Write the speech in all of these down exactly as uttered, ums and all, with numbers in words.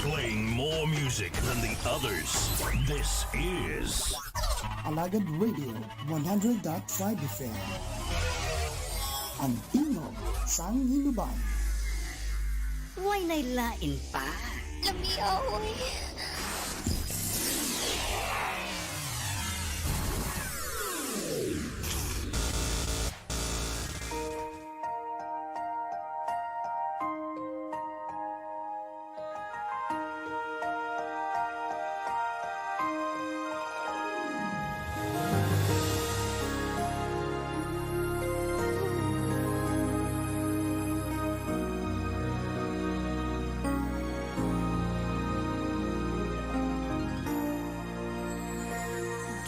Playing more music than the others. This is Alagad Radio one hundred dot five F M. Ang tingog sang Hinubaan. Way na'y lain pa. Lami, oy.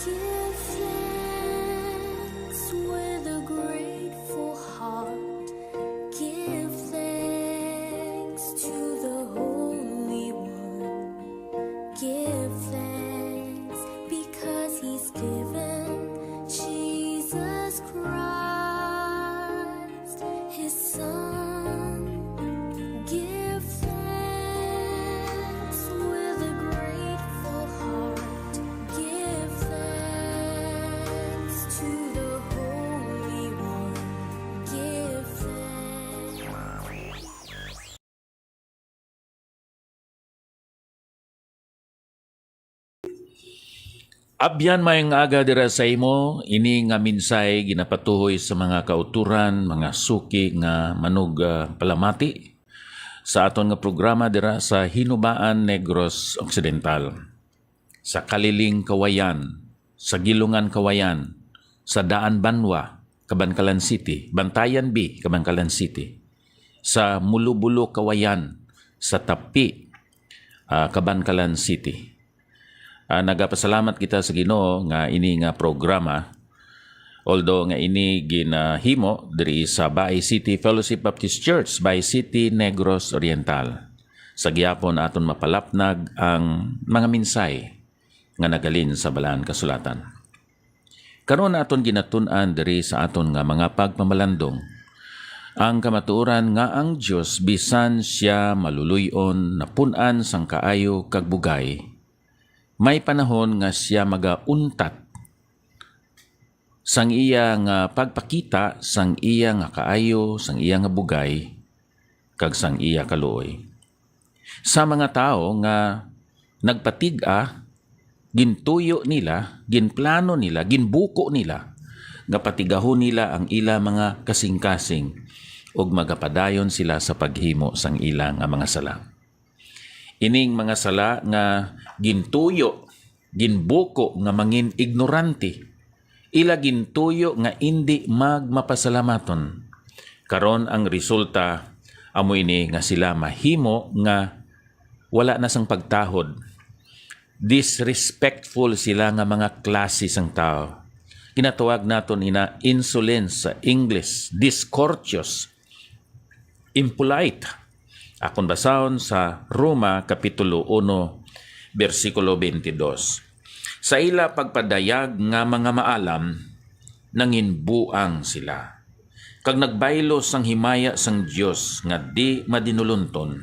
Give thanks with a grateful heart. Give thanks to the Holy One. Give thanks because He's given Jesus Christ, His Son. Give thanks with a grateful heart. Give thanks to the Holy One. Give thanks. Abyan, maayong aga dira sa imo. Ini nga mensahe ginapatuhoy sa mga kauturan, mga suki nga manug-, ah, palamati sa aton nga programa dira sa Hinubaan, Negros Occidental, sa Kaliling, Cauayan, sa Guilongan, Cauayan, sa Daan Banwa, Kabankalan City, Bantayan B, Kabankalan City, sa Mulobulo, Cauayan, sa Tapi, ah, Kabankalan City. Ah, nagapasalamat kita sa Ginoo nga ini nga programa, although nga ini ginahimo diri sa Baay City Fellowship Baptist Church, Baay City, Negros Oriental, sa gihapon aton mapalapnag ang mga mensahe nga naghalin sa Balaan Kasulatan. Karon aton ginatun-an diri sa aton nga mga pagpamalandong ang kamatuoran nga ang Dios, bisan sia maluloy-on, napun-an sang kaayo kag bugay, may panahon nga sia magauntat sang iya nga pagpakita sang iya nga kaayo, sang iya nga bugay, kag sang iya kaluoy. Sa mga tawo nga nagpatig-a, gintuyo nila, ginplano nila, ginbuko nila nga patigahon nila ang ila mga kasingkasing, ug magapadayon sila sa paghimo sang ila nga mga sala. Ining mga sala nga gintuyo, ginbuko nga mangin-ignorante, ila gintuyo nga indi magmapasalamaton. Karon ang resulta amo ini nga sila mahimo nga wala na sang pagtahod. Disrespectful sila nga mga klase sang tawo. Ginatawag naton ina insolence sa English, discourteous, impolite. Akon basahon sa Roma Kapitulo uno, bersikulo twenty-dos. Sa ila pagpadayag nga mga maalam, nanginbuang sila, kag nagbaylo sang himaya sang Dios nga di madinulonton,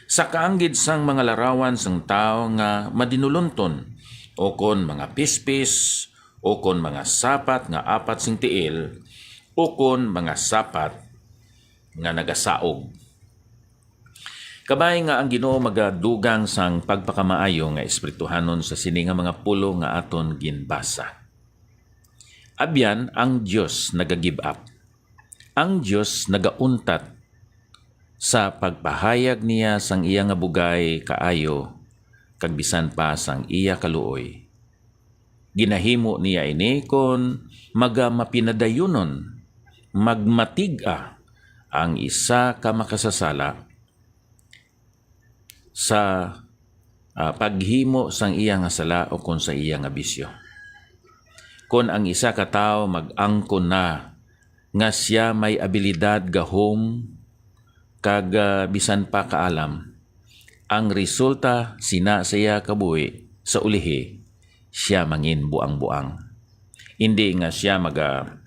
sa kaanggid sang mga larawan sang tawo nga madinulonton, ukon mga pispis, ukon mga sapat nga apat sing tiil, ukon mga sapat nga nagasaog. Kabay nga ang Ginoo magadugang sang pagpakamaayo nga espirituhanon sa sini nga mga pulong nga aton ginbasa. Abyan, ang Dios naga-give up. Ang Dios nagauntat sa pagpahayag niya sang iya nga bugay kaayo, kag bisan pa sang iya kaluoy. Ginahimo niya ini kon magamapinadayunon, magmatig-a ang isa ka makasasala sa, ah, paghimo sang iya nga sala o kon sa iya nga bisyo. Kon ang isa ka tawo mag-angkon na nga sia may abilidad gahom kag, ah, bisan pa kaalam, ang resulta sina sa iya kabuhi sa ulihi, sia mangin buang-buang. Indi nga sia maga,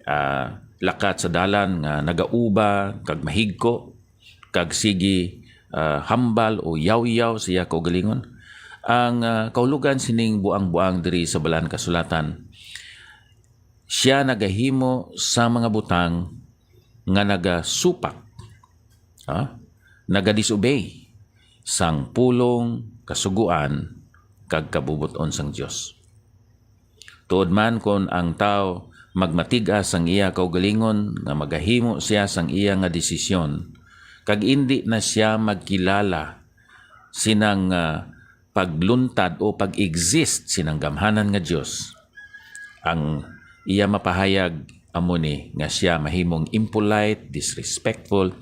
ah, lakat sa dalan nga nagauba kag mahigko, kag sige ah, hambal o yawyaw sa iya kaugalingon. Ang, ah, kahulogan sining buang-buang diri sa Balaan Kasulatan, siya nagahimo sa mga butang nga nagasupak, ah, nagadisobey sang pulong, kasugoan, kag kabubot-on sang Dios. Tuod man kon ang tawo magmatig-a sang iya kaugalingon nga magahimo siya sang iya nga desisyon, kag indi na siya magkilala sinang, ah, pagluntad o pag-exist sinang gamhanan nga Dios, ang iya mapahayag amo ni nga siya mahimong impolite, disrespectful,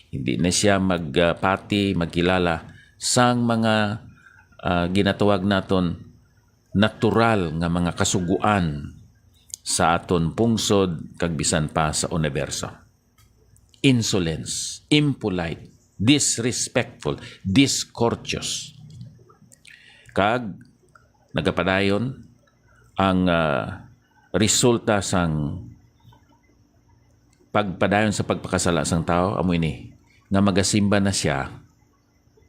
hindi na siya magpati, magkilala sang mga, ah, ginatawag naton natural nga mga kasugoan sa aton pungsod kag bisan pa sa universo. Insolence, impolite, disrespectful, discourteous. Kag nagapadayon ang, ah, resulta sang pagpadayon sa pagpakasala sang tawo, amo ini, nga magasimba na siya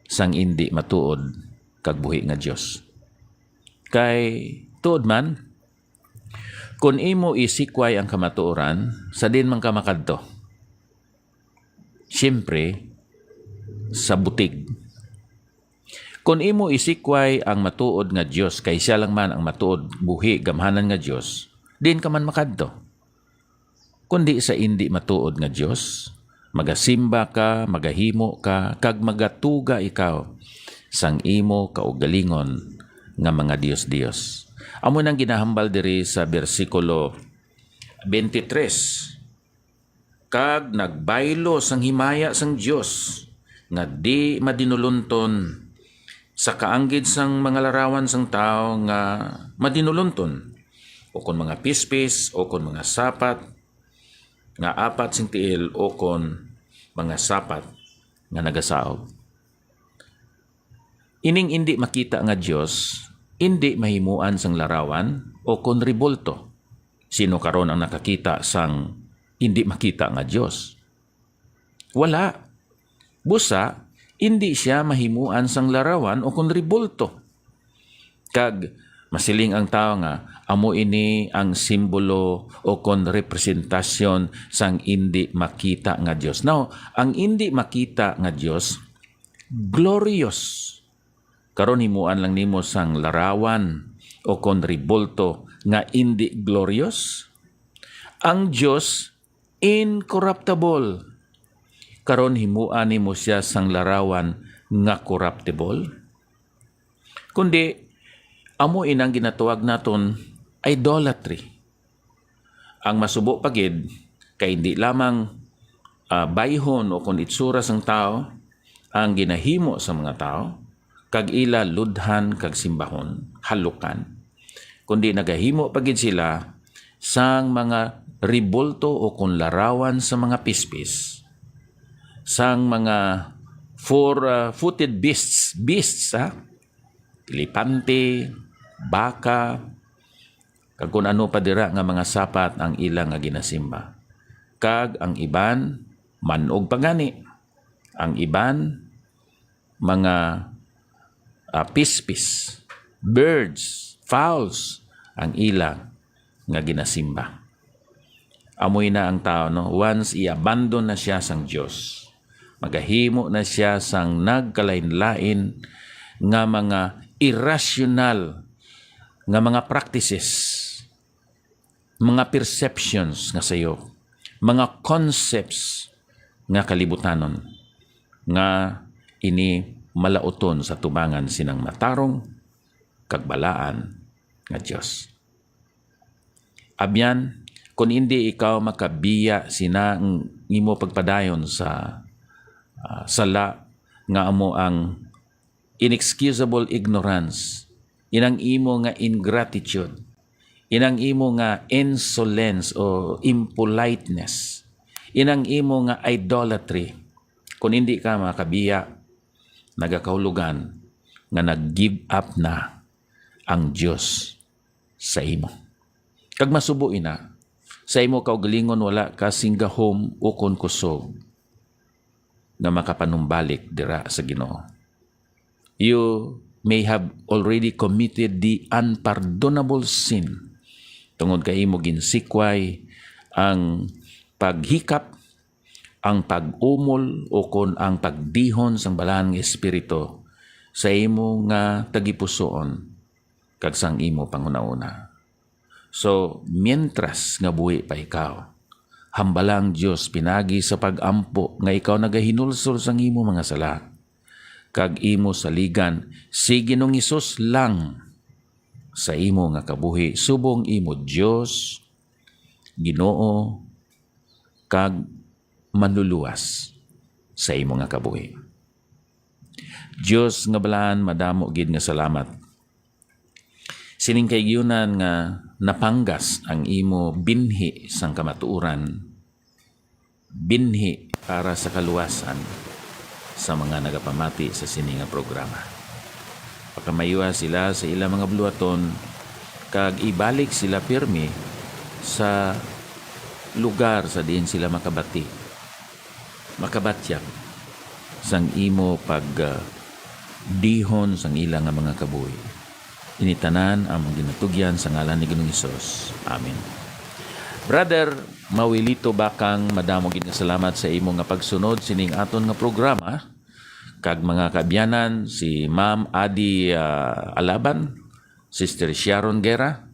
sang indi matuod kag buhi nga Dios. Kay tuod man, kon imo isikway ang kamatuoran, sa diin man ka makadto? Siyempre, sa butig. Kon imo isikway ang matuod nga Dios, kay siya lang man ang matuod, buhi, gamhanan nga Dios, diin ka man makadto? Kundi sa indi matuod nga Dios, magasimba ka, magahimo ka, kag magatuga ikaw sang imo kaugalingon nga mga dios-dios. Amo nang ginahambal diri sa bersikulo twenty-three, "Kag nagbaylo sang himaya sang Dios nga di madinulonton sa kaanggid sang mga larawan sang tawo nga madinulonton, ukon mga pispis, ukon mga sapat nga apat sing tiil, ukon mga sapat nga nagasaog." Ining indi makita nga Dios indi mahimuan sang larawan ukon rebulto. Sino karon ang nakakita sang indi makita nga Dios? Wala. Busa, indi siya mahimuan sang larawan ukon rebulto. Kag masiling ang tawo nga amo ini ang simbolo ukon representasyon sang indi makita nga Dios. Now, ang indi makita nga Dios, glorious. Karon, himuan lang nimo sang larawan ukon rebulto nga indi glorious? Ang Dios incorruptible. Karon, himuan nimo siya sang larawan nga corruptible? Kundi, amo inang ginatawag naton idolatry. Ang masubo pa gid, kay indi lamang, ah, bayhon ukon itsura sang tawo ang ginahimo sa mga tawo, kag ila ludhan kag simbahon, halukan, kundi nagahimo pa gid sila sang mga rebulto ukon larawan sa mga pispis, sang mga four, ah, footed beasts, beasts, ha? Elepante, baka, kag kun ano pa dira nga mga sapat ang ila nga ginasimba. Kag ang iban, man-og pa gani. Ang iban, mga, ah, pispis, birds, fowls, ang ila nga ginasimba. Amoy na ang tawo, no? Once i-abandon na siya sang Dios, magahimo na siya sang nagkalainlain nga mga irrational nga mga practices, mga perceptions nga sayop, mga concepts nga kalibutanon, nga ini malauton sa tubangan sinang matarong kag balaan nga Dios. Abyan, kon indi ikaw makabiya sina ang imo pagpadayon sa, ah, sala nga amo ang inexcusable ignorance, inang imo nga ingratitude, inang imo nga insolence o impoliteness, inang imo nga idolatry, kon indi ka makabiya, nagakahulugan nga nag-give up na ang Dios sa imo. Kag masubo ina, sa imo kaugalingon wala ka sing gahom ukon kusog. nga makapanumbalik dira sa Ginoo. You may have already committed the unpardonable sin, tungod kay imo ginsikway ang paghikap, ang pag-umol, o kon ang pagdihon sang Balaan nga Espiritu sa imo nga tagipusoon kag sang imo panghunahuna. So, mientras nga buhi pa ikaw, hambala ang Dios pinagi sa pag-ampo nga ikaw nagahinulsol sang imo mga sala, kag imo saligan si Ginoong Hesus lang sa imo nga kabuhi subong imo Dios, Ginoo, kag Manluluwas sa imo nga kabuhi. Dios nga balaan, madamo gid nga salamat sining kaigsunan nga napanggas ang imo binhi sang kamatuoran, binhi para sa kaluwasan sa mga nagapamati sa sini nga programa. Pakamayuha sila sa ila mga buluhaton, kag ibalik sila pirmi sa lugar sa diin sila makabati, makabatyag sang imo pag, ah, dihon sang ila nga mga kabuhi. Ini tanan among ginatugyan sa ngalan ni Ginoong Hesus. Amen. Brother Mawilito Bakang, madamo gid nga salamat sa imo nga pagsunod sining aton nga programa. Kag mga kaabyanan, si Ma'am Adi, ah, Alaban, Sister Sharon Guerra,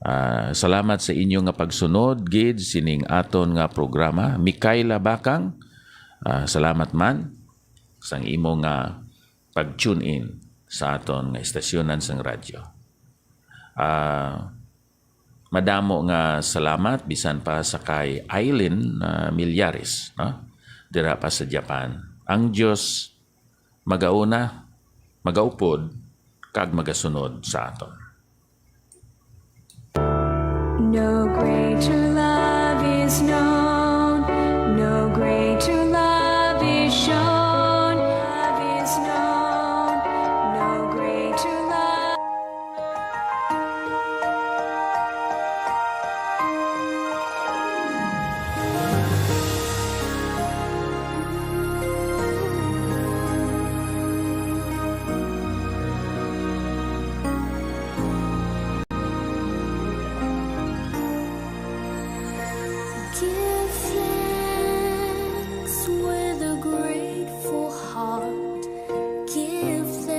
ah, salamat sa inyo nga pagsunod gid sining aton nga programa. Mikaela Bakang, ah, salamat man sang imo nga pag-tune in sa aton nga estasyonan sang radyo. Ah, madamo nga salamat bisan pa sa kay Aileen, ah, Millares, no? Dira pa sa Japan. Ang Dios magauna, magaupod, kag magasunod sa aton. No greater